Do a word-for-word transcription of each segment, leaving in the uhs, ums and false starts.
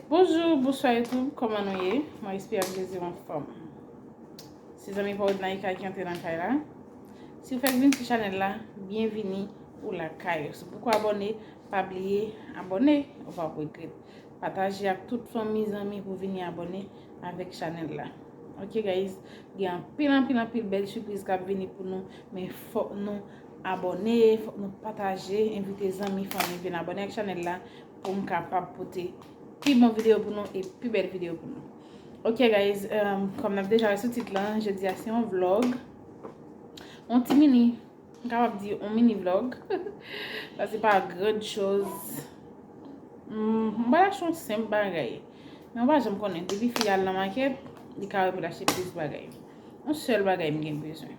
Bonjou, bonswa YouTube, kòman nou ye? Mwen espere ke nou anfòm. Se zanmi pa w Naïka ki antre nan kay la. Si w fèk vin sou chanèl la, byenvini ou lakay ou. Si w poko abòne, pa bliye abòne, ou p ap regrèt. Pataje ak tout fanmi, zanmi pou vini abòne avèk chanèl la. Ok guys, gen anpil, anpil, anpil bèl sipriz k ap vini pou nou, men fòk nou abòne, fòk nou pataje, envite zanmi, fanmi vin abòne ak chanèl la pou m kapab pote pi bon videyo pou nou e pi bèl videyo pou nou. Ok guys, um, kòm n ap deja wè sou tit lan, jodi a se yon vlog. Yon ti mini, m kapab di yon mini vlog. Sa se pa gran choz. Hmm, m pral achte yon senp bagay. Men w pa janm konnen, depi fi al nan makèt, li ka wè pou l achte plis bagay. Yon sèl bagay m gen bezwen.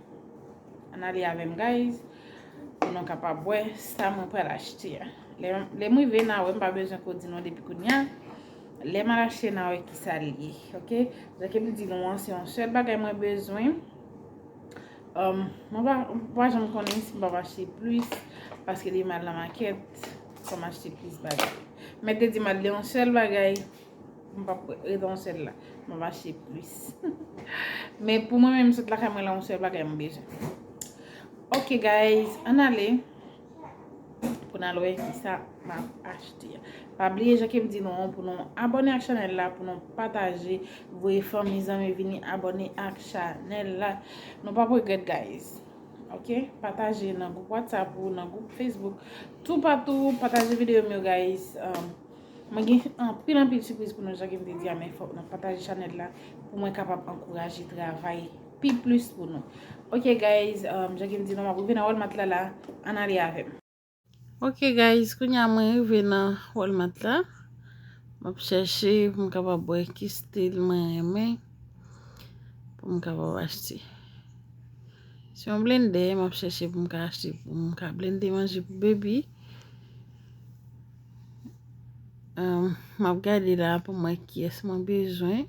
Ann ale avè m, guys, pou nou kapab wè sa mwen pral achte a. Lè, lè m rive, n a wè, m pa bezwen ko di non depi kounye a. Lè m al achte, n a wè ki sa l ye, ok? Jan ke m di nou an, se yon sèl bagay mwen bezwen. Um, mwen pa, mwen pa janm konnen si m p ap achte plis, paske depi m al nan makèt, fò m achte plis bagay. Mèt te di m al de yon sèl bagay, m p ap rete yon sèl la. M ap achte plis. Men pou mwen menm, m sot lakay mwen la, yon sèl bagay m bezwen. Ok, guys, ann ale pou n al wè kisa m ap achte. Pa bliye, jan ke m di nou an, pou nou abòne ak chanèl la, pou nou pataje, voye fanmi, zanmi vini abòne ak chanèl la. Nou p ap regrèt, guys. Ok? Pataje nan gwoup WhatsApp ou, nan gwoup Facebook, toupatou, pataje videyo m yo, guys. Um, mwen gen anpil, anpil sipriz pou nou, jan ke m te di a, men fòk nou pataje chanèl la pou mwen kapab ankouraje travay pi plis pou nou. Ok, guys, um, jan ke m di nou, m ap rive nan Walmart la, la, ann ale avè m. Ok, guys, kounye a mwen rive nan Walmart la. M ap chèche pou m kapab wè ki stil mwen renmen pou m kapab achte. Se yon blendè m ap chèche pou m ka achte, pou m ka blende manje pou baby. Um, m ap gade la pou m wè kiyès mwen bezwen.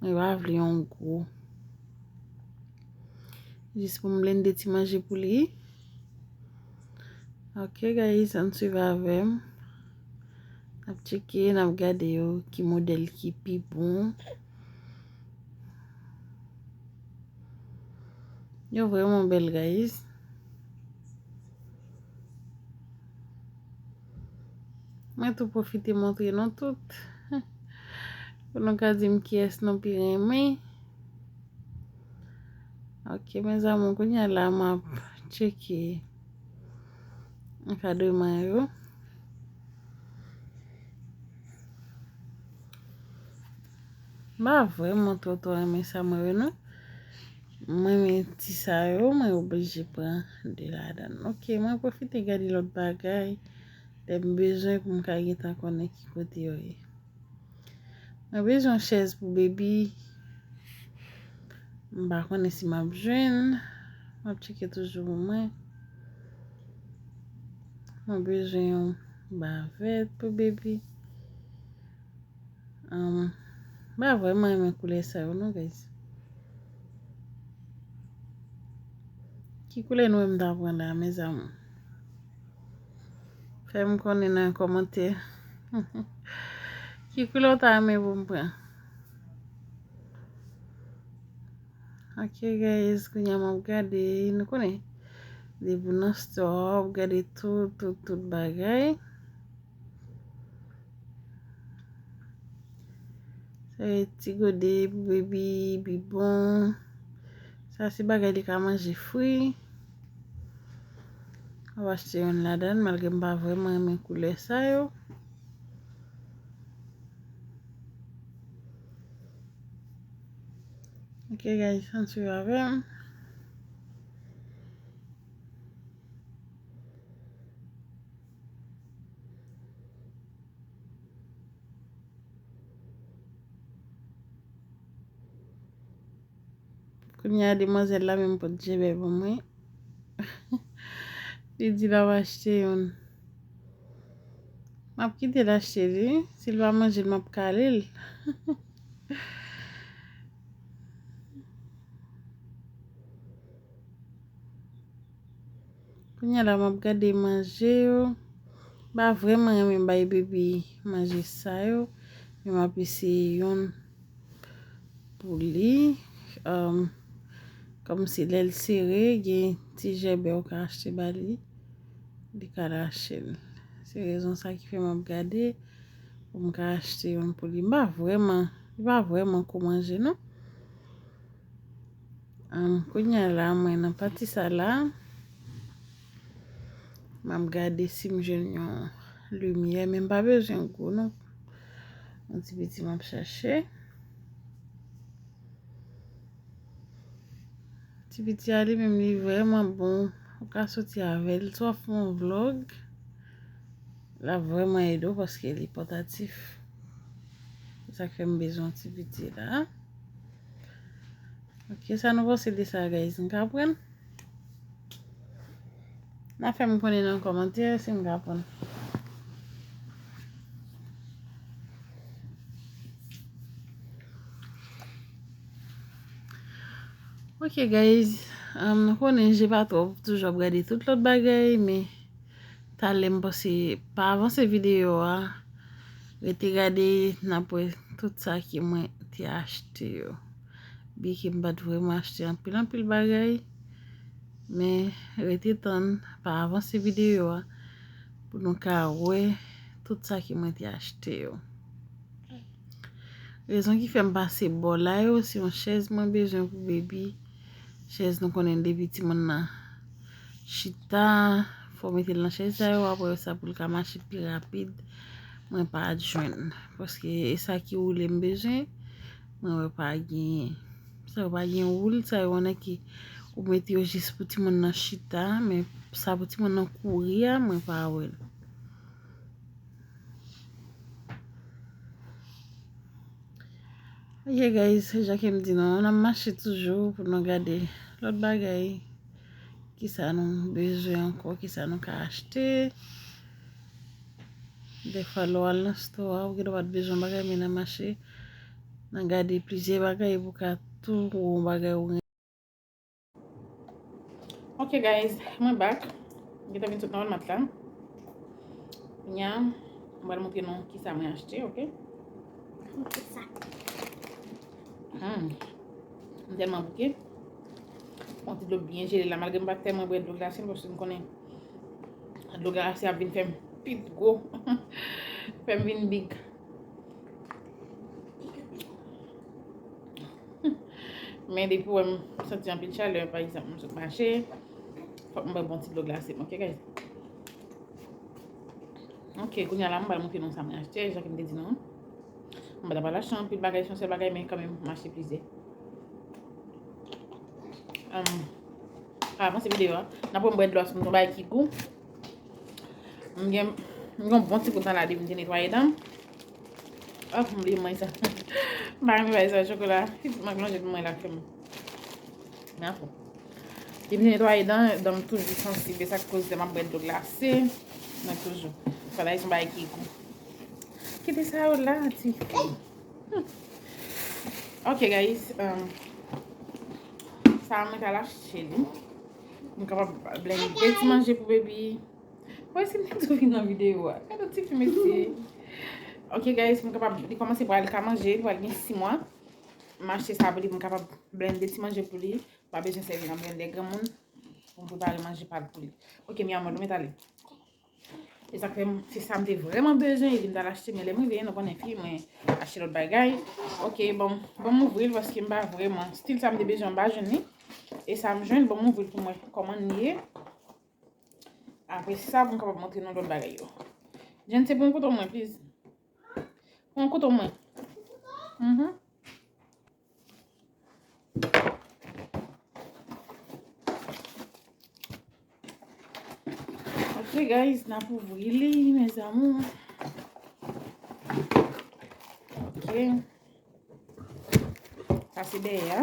Mwen pa vle yon gwo. Jis pou m blende ti manje pou li. Ok, guys, ann swiv avè m. N ap tcheke, n ap gade yo, ki modèl ki pi bon. Yo vrèman bèl, guys. Mwen tou pwofite montre nou tout. Pou nou ka di m kiyès nou pi renmen. Ok, mes amours, kounye a la, m ap tcheke ankadreman yo. M pa vrèman twò, twò renmen sa mwen yo, non. Mwen renmen ti sa yo, mwen oblije pran de ladan. Ok, mwen pwofite gade lòt bagay. Lè m bezwen pou m ka gentan konnen ki kote yo ye. Mwen bezwen yon chèz pou baby. M pa konnen si m ap jwenn. M ap tcheke toujou pou mwen. Mwen bezwen yon bavèt pou baby. Um, m pa vrèman renmen koulè sa yo, non, guys. Ki koulè nou wè m ta pran la, mes amours? Fè m konnen nan kòmantè. Ki koulè w ta renmen pou m pran? Ok, guys, kounye a m ap gade, nou konnen. Depi w nan store, w ap gade tout, tout, tout bagay. Sa e ti gode pou baby, bibwon. Sa se bagay li ka manje, fwi. M ap achte youn ladan, malgre m pa vrèman renmen koulè sa yo. Ok, guys, ann swiv avè m. Kounye a, demwazèl la menm pot djebè ban mwen. Li di l ap achte youn. M ap kite l achte li. Si l pa manje l, m ap kale l. Kounye a la, m ap gade manje yo. M pa vrèman renmen bay baby manje sa yo, men m ap eseye youn pou li. Um, kòmsi lè l sere, gen ti jèbè ou ka achte ba li, li ka lache l. Se rezon sa ki fè m ap gade pou m ka achte youn pou li. M pa vrèman, li pa vrèman ko manje non. Ahn, kounye a la, mwen nan pati sa la, m ap gade si m jwenn yon limyè, men m pa bezwen gwo non. Yon ti piti m ap chache. Ti piti a li menm li vrèman bon. Ou ka soti avè l, swa fè yon vlòg. L ap vrèman ede w paske li pòtatif. Se sa k fè m bezwen yon ti piti la. Ok, sa nou panse de sa, guys? N ka pran? N a fè m konnen nan kòmantè si n ka pran. Ok, guys. Um, nou konnen je pa twò toujou ap gade tout lòt bagay, men talè m panse pa avanse videyo a. Rete gade, n ap wè tout sa ke mwen te achte yo. Byen ke m pa t vrèman achte anpil, anpil bagay, men rete tann, pa avanse videyo a, pou nou ka wè tout sa ke mwen te achte yo. Rezon ki fè m pase bò la yo, se yon chèz mwen bezwen pou baby. Chèz nou konnen depi timoun nan chita, fò w mete l nan chèz sa yo, apre sa pou l ka mache pi rapid. Mwen pa jwenn. Paske e sa ki woule m bezwen, mwen wè pa genyen. Sa yo pa gen woul, sa yo konnen ki ou mete yo jis pou timoun nan chita, men sa pou timoun nan kouri a, mwen pa wè l. Ok, guys, jan ke m di nou, n ap mache toujou pou nou gade lòt bagay. Kisa nou bezwen ankò, kisa nou ka achte. Dèfwa, lè w al nan store a, ou gen dwa pa t bezwen yon bagay, men nan mache, nan gade plizyè bagay pou w ka tou wè yon bagay ou renmen. Ok, guys, mwen back. Mwen gentan vin sot nan Walmart la. Kounye a, mwen pral montre nou kisa mwen achte, ok? Ok, sa. Hmm. M tèlman bouke. Yon ti dlo byen jele la, malgre m pa tèlman bwè dlo glase, paske m konnen dlo glase ap vin fè m pi gwo. Fè m vin big. Men depi w wè m santi anpil chalè, pa egzanp, m sot mache, fòk m bwè bon ti dlo glase m, ok, guys? Ok, kounye a la, m pral montre nou sa mwen achte, jan ke m te di nou. M pa ta pral achte anpil bagay, se yon sèl bagay, men kanmenm, m achte plizyè. Ahn, pa avanse videyo a, n ap wè m bwè dlo a, si m gon bagay ki gou. M gen, m gen yon bon ti bout tan la depi m te netwaye dan m. Oh, m bliye manje sa. M pa renmen bagay sa, chokola. Pitit m ap manje pou mwen la, fè m. Men anfen. Depi m te netwaye dan, dan m toujou sansib. E sa k koz lè m ap bwè dlo glase, mwen toujou. Fò bagay se yon bagay ki gou. Kite sa yo la, ti fi. Hmm. Ok, guys. Um, sa a mwen t al achte li. M kapab blende ti manje pou baby. Wè, si m te tou vin nan videyo a. Gade ti fi, mesye. Ok, guys, m kapab, li kòmanse pral ka manje, li pral gen sis mwa. M achte sa pou li, pou m kapab blende ti manje pou li. Pa bezwen sèvi nan blendè granmoun. Pou m prepare manje pa l pou li. Ok, mi amor, nou mèt ale. E sa k fè m, se sa m te vrèman bezwen, epi m t al achte, men lè m rive, nou konnen fi, mwen achte lòt bagay. Ok, bon, bon m ouvri l, paske m pa vrèman, stil sa m te bezwen, m pa jwenn li. E sa m jwenn, bon m ouvri l pou m wè kòman li ye. Apre sa, pou m kapab montre nou lòt bagay yo. Jenn, se pou yon kouto mwen, please. Pou yon kouto mwen. Mhm. Ok, guys, n ap ouvri li, mes amours. Ok. Sa se dèyè a.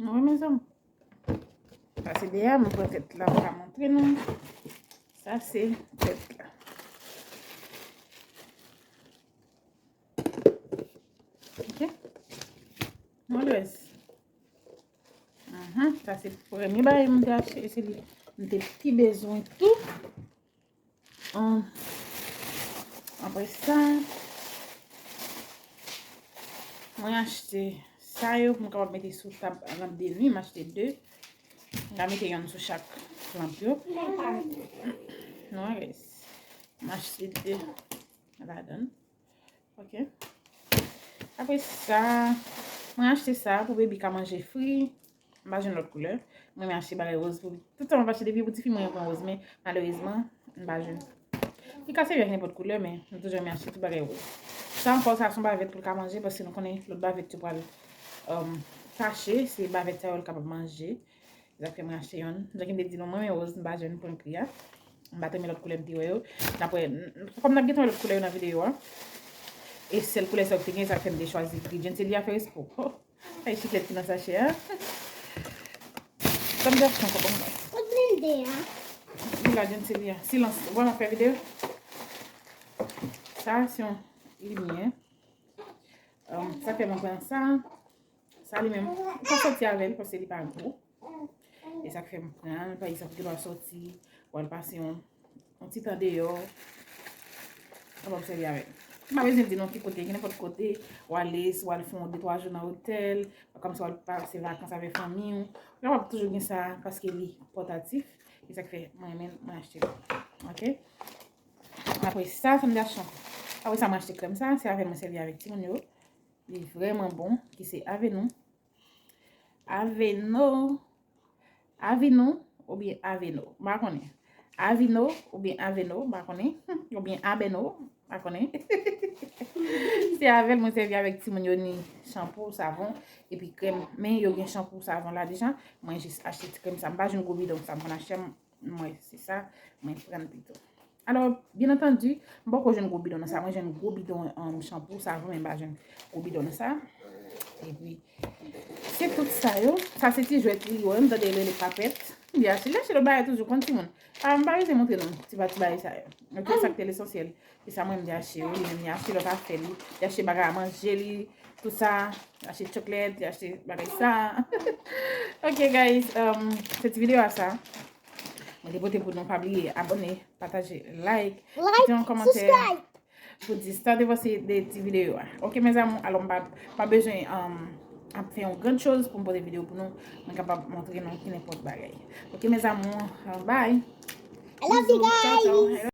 Nou wè, mes amours. Sa se dèyè a, mwen pran tèt la, m ka montre nou. Sa se tèt la. Ok? Nou wè lès. Ah, Mhm, sa se premye bagay m te achte, e se li m te pi bezwen tou. Ahn, apre sa, mwen achte sa yo pou m kapab mete sou tab lanp de nwi. M achte de. M ka mete yonn sou chak lanp yo. Non, guys. M achte de ladan. Ok. Apre sa, mwen achte sa pou baby ka manje fri. M pa jwenn lòt koulè. Mwen renmen achte bagay woz pou, tout tan mwen pa achte depi pou tifi, mwen renmen woz, men malerezman, m pa jwenn. Li ka sèvi ak nenpòt koulè, men m toujou renmen achte tout bagay woz. Sa ankò, sa se yon bavèt pou l ka manje, paske nou konnen lòt bavèt yo pral, um, tache, se bavèt sa yo l kapab manje. Se sa k fè mwen achte yonn. Jan ki m te di nou, mwen renmen woz, m pa jwenn pou m kri a. M pa t renmen lòt koulè m te wè yo. N ap wè, n- kòm n ap gentan wè lòt koulè yo nan videyo a. E sèl koulè sa yo ki te gen, sa k fè m te chwazi gri. Jenn se li a fè respè. Oh, ay chiklèt ki nan sachè a. Sa m te achte ankò, bon, bon. Kot blende a? Li la, Jenn se li a. Silans. Ou wè m ap fè videyo? Sa se yon limyè. Um, sa k fè mwen pran sa. Sa li menm, ou ka sòti avè l paske li pa gwo. E sa k fè m pran l, pa egzanp, ou gen dwa sòti, w al pase yon, yon ti tan deyò, ou kapab sèvi avè l. M pa bezwen di nou ki kote, gen nenpòt kote, w ale, si w al fè yon de twa jou nan otèl, kòmsi w al pase vakans avè fanmi w, ou kapab toujou gen sa paske li pòtatif. E sa k fè mwen menm, mwen achte l. Ok? Apre sa, sa m te achte ankò. Apre sa, mwen achte krèm sa, se avè l mwen sèvi avèk timoun yo. Li vrèman bon, ki se Aveno. Aveno. Avino oubyen Aveno. M pa konnen. Avino oubyen Aveno, m pa konnen. Oubyen Abeno, m pa konnen. Se avè l mwen sèvi avèk timoun yo ni chanpou, savon, epi krèm. Men yo gen chanpou, savon la deja. Mwen jis achte ti krèm sa. M pa jwenn gwo bidon sa. M konn achte mwen, se sa, mwen pran pito. Alò, byen antandi, m poko jwenn gwo bidon nan sa. Mwen jwenn gwo bidon, um, chanpou, savon, men m pa jwenn gwo bidon nan sa. Epi, se tout sa yo. Sa se ti jwèt li, yo, m tande yo rele papèt. M te achte, m te achte lòt bagay toujou, konn timoun. Pa, m pa bezwen montre nou ti pa ti bagay sa yo. Ok, sa k te lesansyèl. Se sa mwen, m te achte yo, li menm, li achte lòt afè li. Li achte bagay a manje li, tout sa. Li achte chocolate, li achte bagay sa. Ok, guys, um, se ti videyo a sa. Mwen te pote pou nou, pa bliye abòne, pataje, like, kite yon kòmantè pou di sa w te panse de ti videyo a. Ok, mes amours, alò m pa, pa bezwen, um, ap fè yon grann choz pou m pote videyo pou nou. Mwen kapab montre nou ki nenpòt bagay. Ok, mes amours, uh, bye. I love you guys.